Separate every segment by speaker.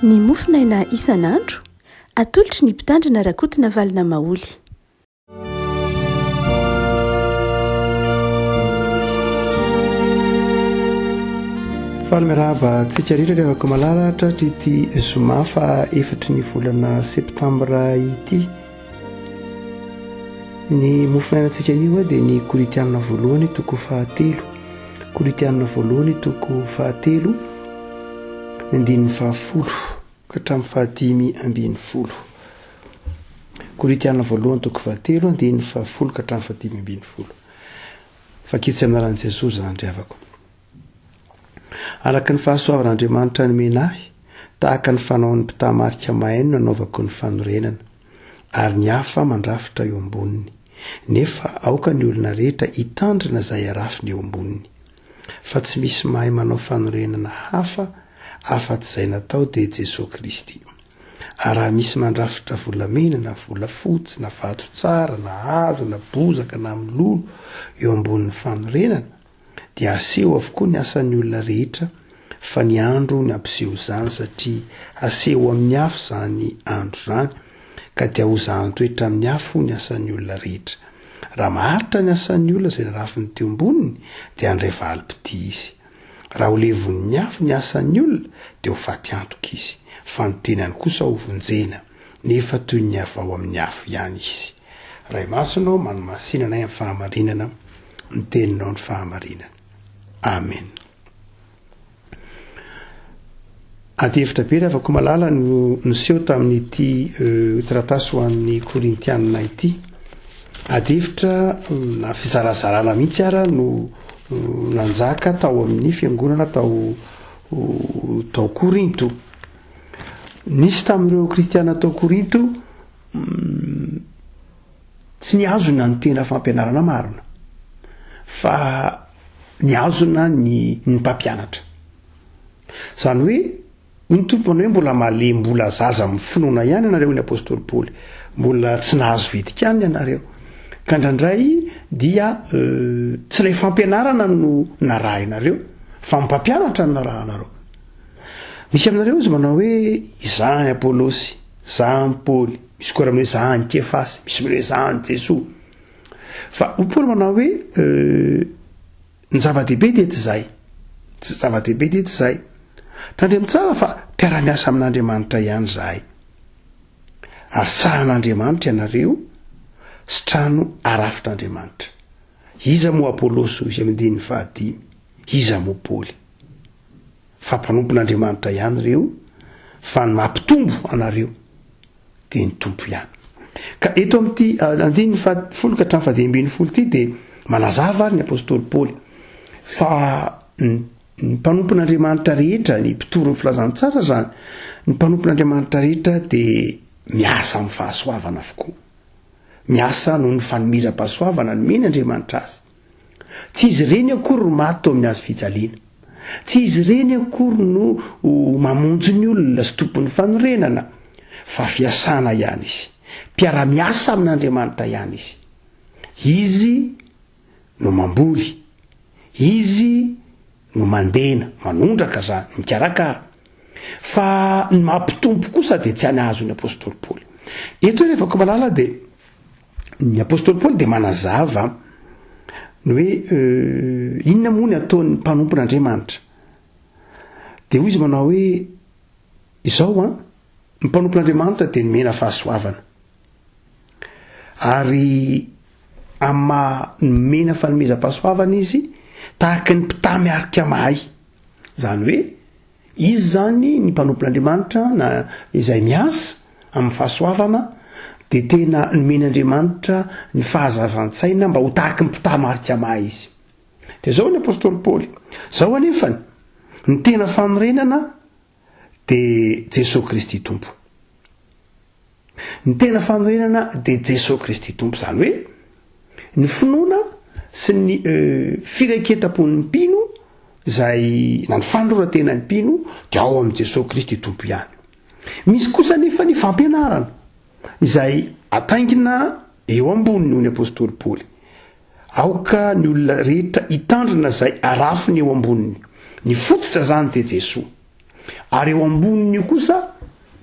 Speaker 1: Ny mofonaina isan'andro, atolotry ny Mpitandrina Rakotonavalona Maholy.
Speaker 2: Faly miarahaba antsika rehetra ry havako malala tratry ity zoma faha efatry ny volana septambra ity. Ny mofonainantsika anio dia ny Korintianina voalohany toko fahatelo. Korintianina voalohany toko fahatelo, ny andininy fahafolo ka hatramin'ny fahadimy ambin'ny folo. Korintiana voalohany toko fahatelo andininy fahafolo ka hatramin'ny fahadimy ambin'ny folo. Vakio tsy amin'ny anaran'i Jesoa izany ry havako. Araka ny fahasoavan'Andriamanitra nomena ahy, tahaka ny fanaon'ny mpitaha-marika mahay no nanaovako ny fanorenana, ary ny hafa mandrafitra eo amboniny. Nefa aoka ny olona rehetra hitandrina izay arafiny eo amboniny. Fa tsy misy mahay manao fanorenana hafa afa-tsy izay natao dia Jesoa Kristy. Ary raha misy mandrafitra volamena na volafotsy na vato tsara na hazo na bozaka na mololo eo ambonin'ny fanorenana, dia aseho avokoa ny asan'ny olona rehetra fa ny andro ny hampiseho izany satria haseho amin'ny afo izany andro izany ka dia hozahan-toetra amin'ny afo ny asan'ny olona rehetra. Raha maharitra ny asan'ny olona izay narafiny teo amboniny dia handray valim-pitia izy. Raha ho levon'ny afo ny asan'ny olona, dia ho faty antoka izy, fa ny tenany kosa ho vonjena, nefa toy ny avy ao amin'ny afo ihany izy. Ray Masina ô, manomasina anay amin'ny fahamarinana, ny Teninao ny fahamarinana. Amen. Adihevitra be ry havako malala no niseho tamin'ity taratasy ho an'ny Korintianina ity. Adihevitra na fizarazarana mihitsy ara no nanjaka tao amin'ny fiangonana tao tao Korinto. Nisy tamin'ireo kristiana tao Korinto tsy nihazona ny tena fampianarana marina fa nihazona ny ny mpampianatra. Izany hoe, hoy ny Tompo manao hoe mbola malemy mbola zaza amin'ny finoana ihany ianareo, hoy ny Apostoly Paoly. Mbola tsy nahazo vetik'anina ianareo. Ka indraindray dia tsy ilay fampianarana no narahinareo, fa ny mpampianatra no narahanareo. Misy aminareo izy manao hoe, izaho ny Apolosy, izaho ny Paoly, misy koa raha hoe izaho ny Kefasy, misy manao hoe izaho ny Jesoa. Fa hoy Paoly manao hoe, Ny zava-dehibe dia tsy izay. Tsy zava-dehibe dia tsy izay. Tandremo tsara fa mpiara-miasa amin'Andriamanitra ihany izahay. Ary sahan'Andriamanitra ianareo sy trano arafitr'Andriamanitra. Iza moa Apolosy hoy izy amin'ny andininy fahadimy? Iza moa Paoly? Fa mpanompon'Andriamanitra ihany ireo, fa ny mampitombo anareo dia ny Tompo ihany. Ka eto amin'ity andininy fahafolo ka hatramin'ny fahadimy ambin'ny folo ity dia manazava ary ny apostoly Paoly fa ny mpanompon'Andriamanitra rehetra, ny mpitory ny filazantsara izany, ny mpanompon'Andriamanitra rehetra dia miasa amin'ny fahasoavana avokoa. Miasa noho ny fanomezam-pahasoavana nomeny Andriamanitra azy. Tsy izy ireny akory no maty teo amin'ny hazo fijaliana. Tsy izy ireny akory no mamonjy ny olona sy tompon'ny fanorenana, fa fiasana ihany izy. Mpiara-miasa amin'Andriamanitra ihany izy. Izy no mamboly. Izy no mandena, manondraka izany, mikarakara. Fa ny mampitombo kosa dia tsy any azon'ny apostoly Paoly. Eto ry havako malala dia Ny apostoly Paoly dia manazava ny hoe inona moa ny ataon'ny mpanompon'Andriamanitra. Dia hoy izy manao hoe izao an, ny mpanompon'Andriamanitra dia nomena fahasoavana. Ary amin'ny maha nomena fanomezam-pahasoavana izy, tahaka ny mpitamiarika mahay. Izany hoe Izy izany, ny mpanompon'Andriamanitra na izay miasa amin'ny fahasoavana dia tena nomen'Andriamanitra ny fahazavan-tsaina mba ho tahaky ny mpitaha-marika mahay izy. Dia izao ny apostoly Paoly, izao anefany, ny tena fanorenana dia Jesoa Kristy Tompo. Ny tena fanorenana dia Jesoa Kristy Tompo, izany hoe ny finoana sy ny firaiketam-pon'ny mpino izay na ny fanoloran-tenan'ny mpino dia ao amin'i Jesoa Kristy Tompo ihany. Misy kosa anefa ny fampianarana izay ataingina eo amboniny hoy ny apostoly Paoly. Aoka ny olona rehetra hitandrina izay arafiny eo amboniny. Ny fototra izany dia Jesoa. Ary eo ambonin'io kosa.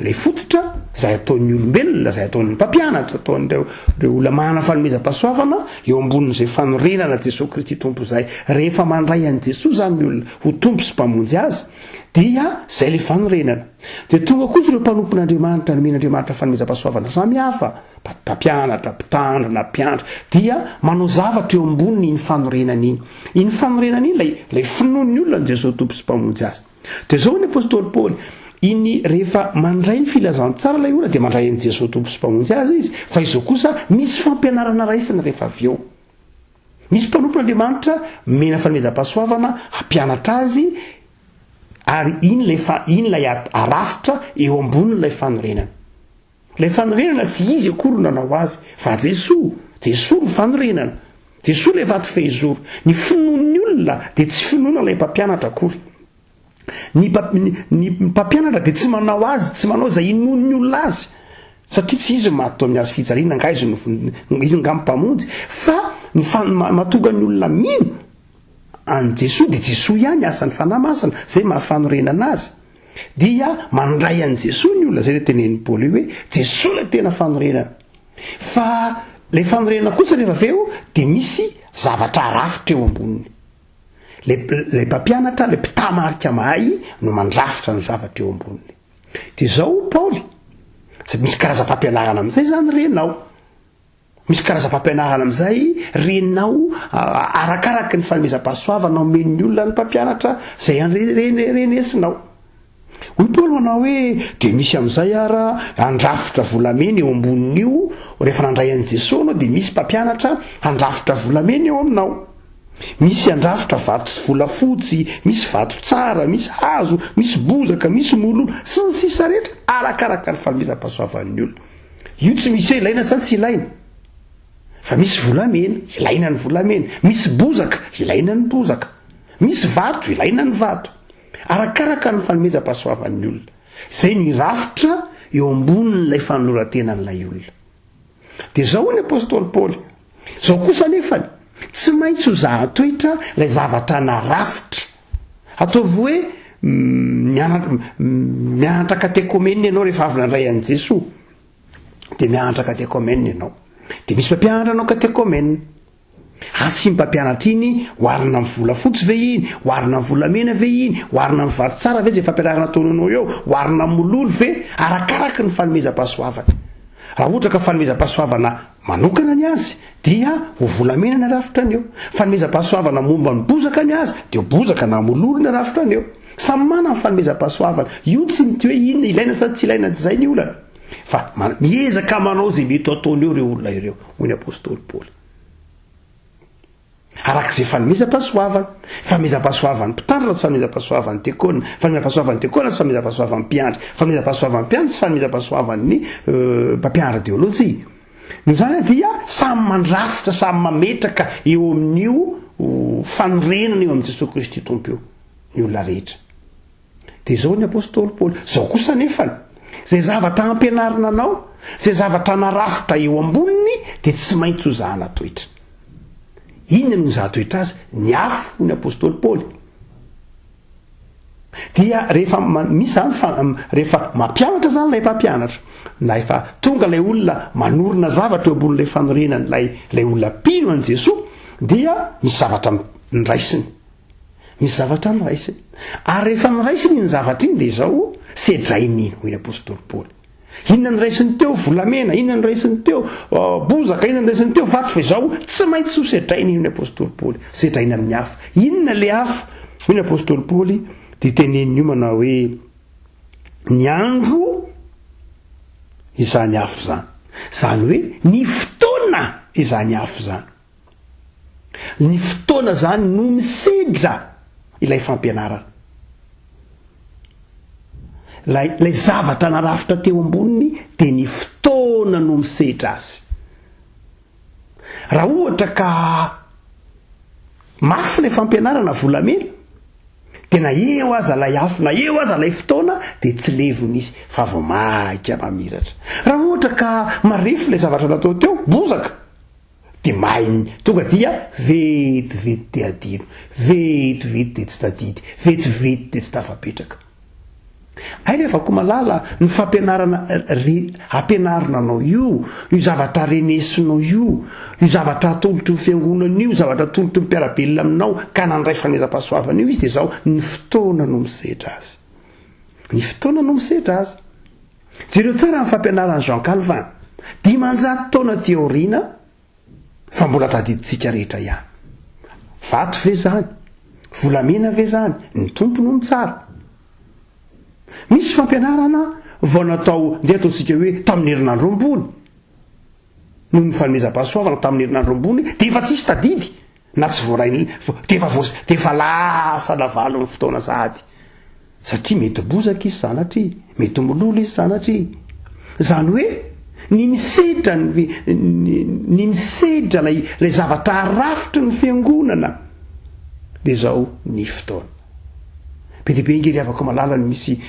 Speaker 2: Ilay fototra izay ataon'ny olombelona, izay ataon'ny mpampianatra, ataon'ireo ireo olona manana fanomezam-pahasoavana eo ambonin'izay fanorenana Jesoa Kristy Tompo izay. Rehefa mandray an'i Jesoa izany ny olona ho Tompo sy Mpamonjy azy, dia izay ilay fanorenana. Dia tonga kosa ireo mpanompon'Andriamanitra, nomen'Andriamanitra fanomezam-pahasoavana samihafa, mpampianatra, mpitandrina, mpiandry, dia manao zavatra eo ambonin'iny fanorenana iny. Iny fanorenana iny ilay ilay finoan'ny olona an'i Jesoa Tompo sy Mpamonjy azy. Dia izao hoy ny apostoly Paoly, iny rehefa mandray ny filazantsara ilay olona dia mandray an'i Jesoa Tompo sy Mpamonjy azy izy, fa izao kosa misy fampianarana raisina rehefa avy eo. Misy mpanompon'Andriamanitra mena fanomezam-pahasoavana hampianatra azy ary iny ilay fa iny ilay arafitra eo ambonin'ilay fanorenana. Ilay fanorenana tsy izy akory no nanao azy fa Jesoa. Jesoa no fanorenana. Jesoa ilay vato fehizoro. Ny finoan'ny olona dia tsy finoana ilay mpampianatra akory. Ny ny mpampianatra dia tsy manao azy, tsy manao izay inoan'ny olona azy. Satria tsy izy no maty teo amin'ny hazo fijaliana, angaha izy no izy angaha mpamonjy. Fa ny mahatonga ny olona mino an'i Jesoa dia Jesoa ihany, asan'ny Fanahy Masina, izay maha fanorenana azy. Dia mandray an'i Jesoa ny olona, izay ilay tenenin'i Paoly io hoe Jesoa ilay tena fanorenana. Fa ilay fanorenana kosa rehefa avy eo dia misy zavatra arafitra eo amboniny. Ilay ilay mpampianatra, ilay mpitamarika mahay no mandrafitra ny zavatra eo amboniny. Dia izao Paoly, misy karazam-pampianarana amin'izay izany renao. Misy karazam-pampianarana amin'izay renao arakaraky ny fanomezam-pahasoavana omen'ny olona ny mpampianatra izay renesinao. Hoy Paoly manao hoe, dia misy amin'izay ara handrafitra volamena eo ambonin'io, rehefa nandray an'i Jesoa anao dia misy mpampianatra handrafitra volamena eo aminao. Misy handrafitra vato sy volafotsy, misy vato tsara, misy hazo, misy bozaka, misy mololo, sy ny sisa rehetra, arakaraka ny fanomezam-pahasoavan'ny olona. Io tsy misy hoe ilaina sa tsy ilaina. Fa misy volamena, ilaina ny volamena. Misy bozaka, ilaina ny bozaka. Misy vato, ilaina ny vato. Arakaraka ny fanomezam-pahasoavan'ny olona. Izay ny rafitra eo ambonin'ilay fanoloran-tenan'ilay olona. Dia izao hoy ny apostoly Paoly, izao kosa anefany, tsy maintsy ho zahan-toetra ilay zavatra narafitra. Ataovy hoe mianatra mianatra katekomena ianao rehefa avy nandray an'i Jesoa. Dia mianatra katekomena ianao. Dia misy mpampianatra anao katekomena. Asa iny mpampianatra iny, oharina amin'ny volafotsy ve iny? Oharina amin'ny volamena ve iny? Oharina amin'ny vato tsara ve izay fampianarana ataony anao eo? Oharina amin'ny mololo ve? Arakaraky ny fanomezam-pahasoavana. Raha ohatra ka fanomezam-pahasoavana manokana ny azy dia ho volamena ny arafitrany eo. Fanomezam-pahasoavana momba ny bozaka ny azy dia ho bozaka na mololo ny arafitrany eo. Samy manana ny fanomezam-pahasoavana. Io tsy ny hoe inona ilaina sa tsy ilaina, tsy izay ny olana. Fa miezaka manao izay mety ho ataony eo ireo olona ireo, hoy ny apostoly Paoly. Araka izay fanomezam-pahasoavana. Fanomezam-pahasoavan'ny mpitandrina sy fanomezam-pahasoavan'ny diakona, fanomezam-pahasoavan'ny diakona sy fanomezam-pahasoavan'ny mpiandry, fanomezam-pahasoavan'ny mpiandry sy fanomezam-pahasoavan'ny mpampianatra teolojia. Noho izany dia samy mandrafitra, samy mametraka eo amin'io fanorenana eo amin'i Jesoa Kristy Tompo io ny olona rehetra. Dia izao ny apostoly Paoly, izao kosa anefany, izay zavatra ampianarina anao, izay zavatra narafitra eo amboniny dia tsy maintsy ho zahana toetra. Inona no hizaha toetra azy? Ny afo, hoy ny apostoly Paoly. Dia rehefa misy izany fa rehefa mampianatra izany ilay mpampianatra, na efa tonga ilay olona manorina zavatra eo ambonin'ilay fanorenana ilay ilay olona mpino an'i Jesoa, dia misy zavatra nraisiny. Misy zavatra noraisiny. Ary rehefa noraisiny iny zavatra iny dia izao, sedrainy iny, hoy ny apostoly Paoly. Inona noraisiny teo? Volamena. Inona noraisiny teo? Oh, bozaka. Inona noraisiny teo? Vato. Fa izao, tsy maintsy ho sedrainy iny, hoy ny apostoly Paoly. Sedraina amin'ny afo. Inona le afo? Hoy ny apostoly Paoly, dia teneniny io manao hoe, ny andro izany afo izany. Izany hoe, ny fotoana izany afo izany. Ny fotoana izany no misedra ilay fampianarana. Ilay, ilay zavatra narafitra teo amboniny dia ny fotoana no misedra azy. Raha ohatra ka mafy ilay fampianarana volamena, dia na eo aza ilay afo, na eo aza ilay fotoana dia tsy levona izy fa vao maika mamiratra. Raha ohatra ka marefo ilay zavatra natao teo, bozaka, Dia mahay ny tonga dia vetivety dia adino, vetivety dia tsy tadidy, vetivety dia tsy tafapetraka. Hay ry havako malala, ny fampianarana re ampianarina anao io, io zavatra renesinao io, io zavatra atolotry ny fiangonana io, zavatra atolotry ny mpiara-belona aminao ka nandray fanomezam-pahasoavana io izy dia izao, ny fotoana no misedra azy. Ny fotoana no misedra azy. Jereo tsara ny fampianaran'i Jean Calvin, 500 taona aty aoriana, Fa mbola tadidintsika rehetra ihany. Vato ve izany? Volamena ve izany? Ny Tompo no mitsara. Misy fampianarana vao natao, ndeha ataontsika hoe tamin'ny herinandro ambony, noho ny fanomezam-pahasoavana tamin'ny herinandro ambony, dia efa tsisy tadidy, na tsy voarain'ny, dia efa voa, dia efa lasa navalon'ny fotoana sahady. Satria mety bozaka izy sanatria, mety mololo izy sanatria. Izany hoe ny nisedra ny ny nisedra ilay ilay zavatra arafitry ny fiangonana dia izao ny fotoana. Be dia be ange ry havako malala no misy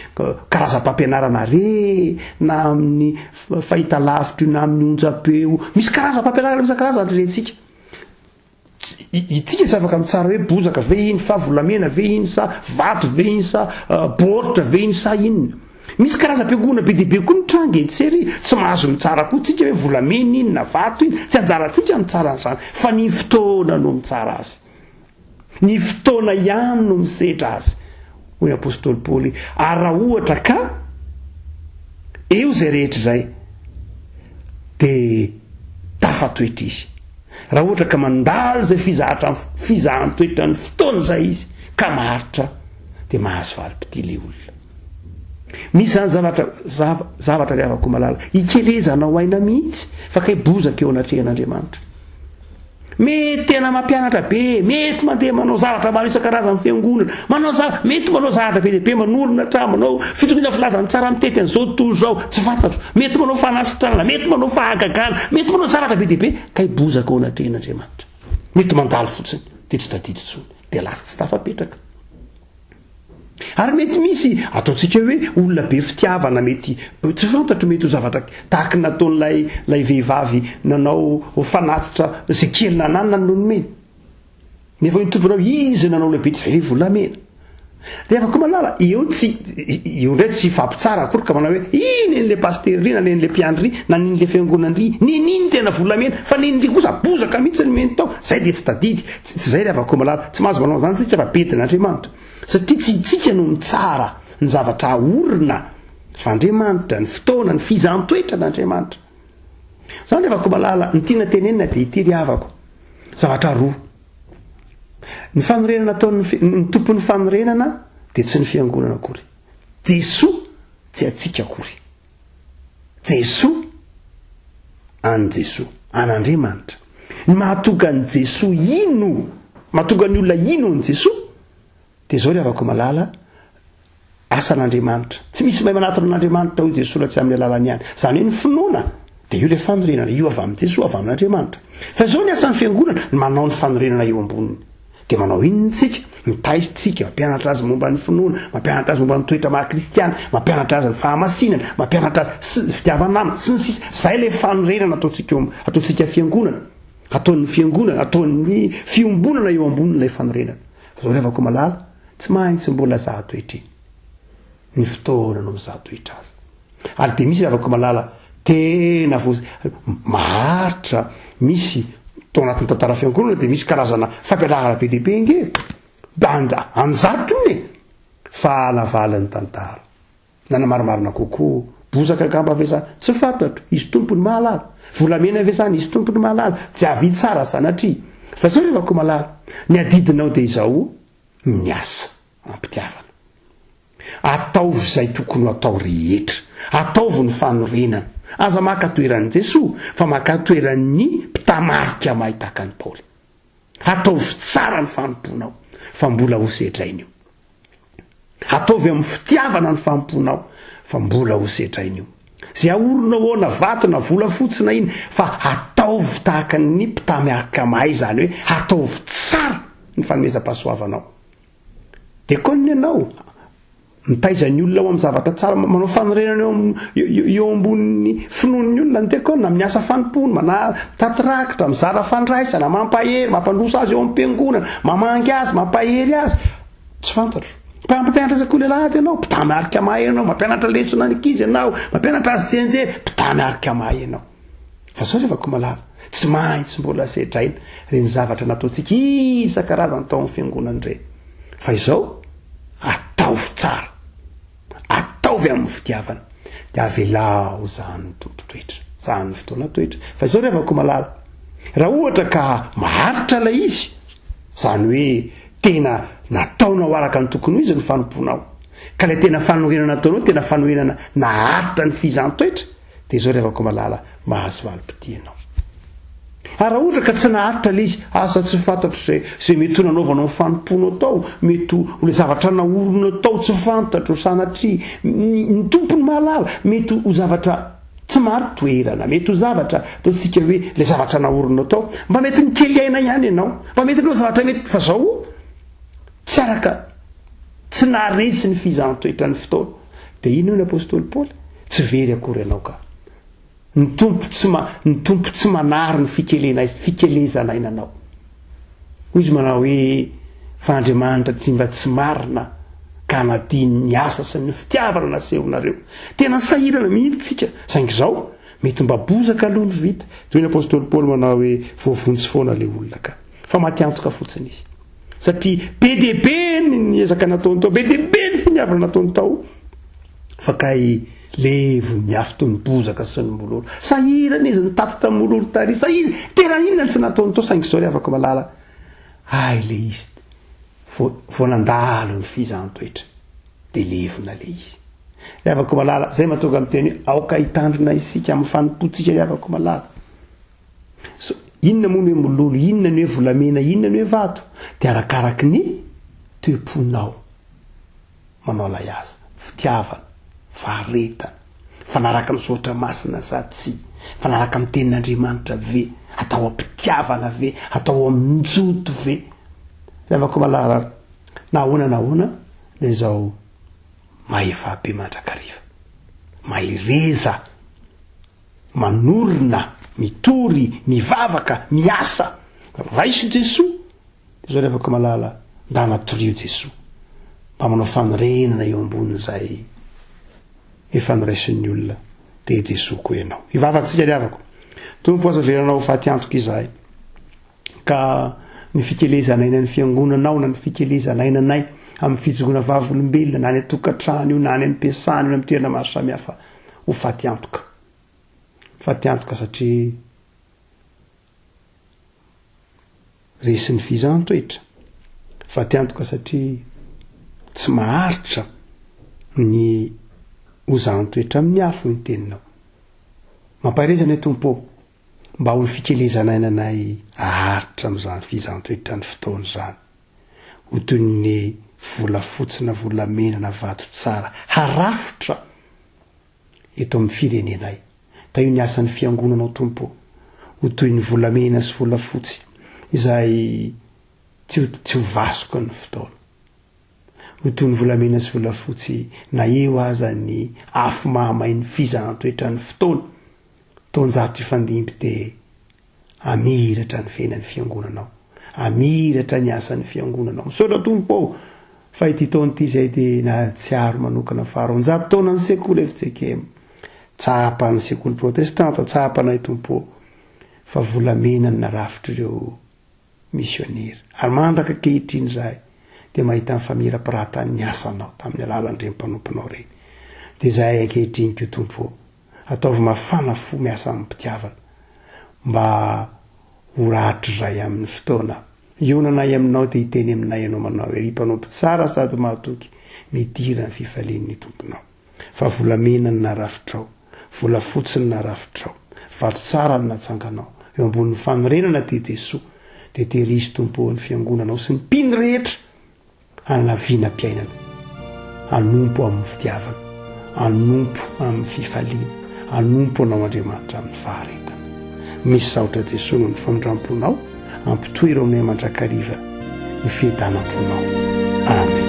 Speaker 2: karazam-pampianarana re na amin'ny fahitalavitra io na amin'ny onjam-peo. Misy karazam-pampianarana isan-karazany rentsika. Itsika tsy afaka mitsara hoe bozaka ve iny fa volamena ve iny sa vato ve iny sa baoritra ve iny sa inona. Misy karazam-piangonana be dia be koa mitranga etsy ery, tsy mahazo mitsara koa tsika hoe volamena iny na vato iny, tsy anjarantsika ny mitsara an'izany fa ny fotoana no mitsara azy. Ny fotoana ihany no misedra azy, hoy ny apostoly Paoly, ary raha ohatra ka eo izay rehetra izay dia tafatoetra izy. Raha ohatra ka mandalo izay fizahatra fizahan-toetran'ny fotoana izay izy ka maharitra dia mahazo valim-pitia ilay olona. Misy izany zavatra zavatra ry havako malala ikelezanao aina mihitsy fa kay bozaka eo anatrehan'Andriamanitra. Mety tena mampianatra be, mety mandeha manao zavatra maro isan-karazany fiangonana, manao zavatra, mety manao zavatra be dia be, manorina trano, manao fitoriana filazantsara mitety an'izao tontolo izao, tsy fantatro, mety manao fanasitranana, mety manao fahagagana, mety manao zavatra be dia be, kay bozaka ao anatrehan'Andriamanitra. Mety mandalo fotsiny, dia tsy tadidy intsony, dia lasa tsy tafapetraka. Ary mety misy, ataontsika hoe olona be fitiavana mety, tsy fantatro mety ho zavatra tahaky ny nataon'ilay ilay vehivavy nanao ho fanatitra izay kely nananany no nomeny. Nefa hoy ny tompony hoe izy nanao ilay be izay volamena. Dia afaka koa malala, eo tsy, eo indray tsy hifampitsara akory ka manao hoe iny an'ilay pasitera ry na nen'ilay mpiandry ry na nen'ilay fiangonana ry, nen'iny tena volamena fa nen'ry kosa bozaka mihitsy ny nomeny tao, izay dia tsy tadidy. Tsy izay ry havako malala, tsy mahazo manao an'izany isika fa bedin'Andriamanitra. Satria tsy itsika no mitsara ny zavatra aorina fa Andriamanitra, ny fotoana, ny fizahan-toetran'Andriamanitra. Izany ry havako malala, ny tiana tenenina dia ity ry havako, zavatra roa. Ny fanorenana ataon'ny, ny tompon'ny fanorenana dia tsy ny fiangonana akory. Jesoa tsy antsika akory. Jesoa, an'i Jesoa, an'Andriamanitra. Ny mahatonga an'i Jesoa hino, mahatonga ny olona hino an'i Jesoa, dia izao ry havako malala, asan'Andriamanitra. Tsy misy mahay manatona an'Andriamanitra hoy Jesoa raha tsy amin'ny alalany ihany. Izany hoe ny finoana, dia io ilay fanorenana, io avy amin'i Jesoa, avy amin'Andriamanitra. Fa izao ny asan'ny fiangonana, ny manao ny fanorenana eo amboniny. Dia manao inona isika? Mitaiza isika, mampianatra azy momba ny finoana, mampianatra azy momba ny toetra maha kristiana, mampianatra azy ny fahamasinana, mampianatra azy sy ny fitiava-namana, sy ny sisa. Izay ilay fanorenana ataontsika eo, ataontsika fiangonana, ataon'ny fiangonana, ataon'ny fiombonana eo ambonin'ilay fanorenana. Fa izao ry havako malala, tsy maintsy mbola zaha toetra iny. Ny fotoana no mizaha toetra azy. Ary dia misy ry havako malala tena vo maharitra, misy tao anatin'ny tantara fiangonana dia misy karazana fampianarana be dia be ange, banda anjatony e! Fa navalin'ny tantara. Na ny marimarina kokoa, bozaka angamba ve zany? Tsy fantatro, izy tompony mahalala. Volamena ve zany? Izy tompony mahalala. Tsy avy tsara sanatria. Fa izao ry havako malala, ny adidinao dia izao, miasa am-pitiavana. Ataovy izay tokony ho atao rehetra. Ataovy ny fanorenana. Aza maka toeran'i Jesoa, fa maka toeran'ny mpitamarika mahay tahaka an'i Paoly. Ataovy tsara ny fanompoanao, fa mbola ho sedraina io. Ataovy amin'ny fitiavana ny fanompoanao, fa mbola ho sedraina io. Izay ahorinao ao na vato na volafotsy na ina, fa ataovy tahaka ny mpitamarika mahay, izany hoe ataovy tsara ny fanomezam-pahasoavanao. Dekona ianao, mitaiza ny olona ho amin'ny zavatra tsara, manao fanorenana eo eo ambonin'ny finoan'ny olona ny dekona, amin'ny asa fanompoana, mana mitaty rakitra, mizara fandraisana, mampahery, mampandroso azy eo am-piangonana, mamangy azy, mampahery azy. Tsy fantatro. Mpampianatra sekoly alahady ianao, mpitamiarika mahay ianao, mampianatra lesona ny ankizy ianao, mampianatra azy tsianjery, mpitamiarika mahay ianao. Fa zao ry havako malala, tsy maintsy mbola sedraina ireny zavatra nataontsika isan-karazany tao amin'ny fiangonana ireny. Fa izao, ataovy tsara, ataovy amin'ny fitiavana, dia avelao izany Tompo toetra, izany fotoana toetra. Fa izao ry havako malala, raha ohatra ka maharitra ilay izy, izany hoe tena nataonao araka ny tokony ho izy ny fanompoanao, ka ilay tena fanorenana nataonao tena fanorenana naharitra ny fihizan-toetra, Dia izao ry havako malala, mahazo valim-pitia ianao. Ary raha ohatra ka tsy naharitra ilay izy, asa tsy fantatro izay, izay mety ho nanaovanao ny fanompoanao tao, mety ho ilay zavatra naorinao tao tsy fantatro, sanatria, ny, ny Tompo no mahalala, mety ho zavatra tsy marin-toerana, mety ho zavatra ataontsika hoe ilay zavatra naorinao tao, mba mety nikely aina ihany ianao, mba mety nanao zavatra mety, fa zao tsy araka, tsy naharesy ny fizahan-toetran'ny fotoana. Dia inona hoy ny apostoly Paoly? Tsy very akory ianao ka. Ny Tompo tsy ma, ny Tompo tsy manary ny fikelena, fikelezana aina anao. Hoy izy manao hoe, Fa Andriamanitra tsy mba tsy marina ka hanadino ny asa sy ny fitiavana nasehonareo. Tena sahirana mihitsy tsika, saingy izao, mety mba bozaka aloha ny vita. Dia hoy ny apostoly Paoly manao hoe, voavonjy foana ilay olona ka. Fa maty antoka fotsiny izy. Satria be dia be ny ezaka nataony tao, be dia be ny finiavana nataony tao, fa kay levon'ny afo toy ny bozaka sy ny mololo. Sahirana izy nitatitra mololo tary, sahirana, tena inona no tsy nataony tao, saingy izao ry havako malala, hay le izy vao, vao nandalo ny fizahan-toetra, dia levona le izy. Ry havako malala, izay mahatonga miteny hoe aoka hitandrina isika amin'ny fanompoantsika ry havako malala. So, inona moa ny hoe mololo, inona ny hoe volamena, inona ny hoe vato? Dia arakaraky ny toe-ponao manao ilay asa. Fitiavana, faharetana, mifanaraka amin'ny soratra masina sa tsia, mifanaraka amin'ny tenin'Andriamanitra ve, atao am-pitiavana ve, atao amin-joto ve? Ry havako malala, na ahoana na ahoana dia izao mahefa be mandrakariva. Mahereza! Manorina, mitory, mivavaka, miasa. Raiso Jesoa. Dia zao ry havako malala, ndana torio Jesoa. Mba manao fanorenana eo ambonin'izay efa noraisin'ny olona, dia Jesoa koa ianao. Hivavaka tsika ry havako. Tompo aza avelanao ho faty antoka izahay. Ka ny fikelezan'aina ny fiangonanao na ny fikelezan'aina anay amin'ny fijoroana vavolombelona na any an-tokantrano io na any am-piasana io na amin'ny toerana maro samihafa ho faty antoka. Faty antoka satria resin'ny fizaham-toetra. Faty antoka satria tsy maharitra ny hozahan-toetra amin'ny afo ny teninao. Mampahereza anie Tompo ô, mba ho ny fikelezan'aina anay haharitra amin'izany fizaham-toetra ny fotoana izany. Ho toy ny volafotsy na volamena na vato tsara harafitra eto amin'ny firenenay. Tahio ny asan'ny Fiangonanao Tompo ô, ho toy ny volamena sy volafotsy izay tsy ho tsy ho vasoka ny fotoana. Ho toy ny volamena sy volafotsy na eo aza ny afo mahamay ny fizahan-toetran'ny fotoana, taonjato hifandimby dia Hamiratra ny fiainan'ny fiangonanao. Hamiratra ny asan'ny fiangonanao. Misaotra Tompo ô! Fa ity taona ity izay dia nahatsiaro manokana faha 200 taona ny sekoly FJKM. Tsapan'ny sekoly protestanta, tsapanay Tompo ô, fa volamena ny narafitr'ireo misionera. Ary mandraka ankehitriny izahay dia mahita ny famirapiratan'ny asanao tamin'ny alalan'ireny mpanomponao ireny. Dia izahay ankehitriny koa Tompo ô, Ataovy mafana fo miasa amim-pitiavana mba ho rahatrizay amin'ny fotoana hionanay aminao dia hiteny aminay ianao manao hoe, Ry mpanompo tsara sady mahatoky, midira ny fifalian'ny Tomponao. Fa volamena no narafitrao, volafotsy no narafitrao, vato tsara no natsanganao, eo ambonin'ny fanorenana dia Jesoa, dia tehirizo Tompo ô ny fiangonanao sy ny mpino rehetra Hanana vinam-piainana, hanompo amin'ny fitiavana, hanompo amin'ny fifaliana, hanompo Anao Andriamanitra amin'ny faharetana. Misaotra Jesoa noho ny famindram-ponao, ampitoero aminay mandrakariva ny fiadanam-ponao. Amen.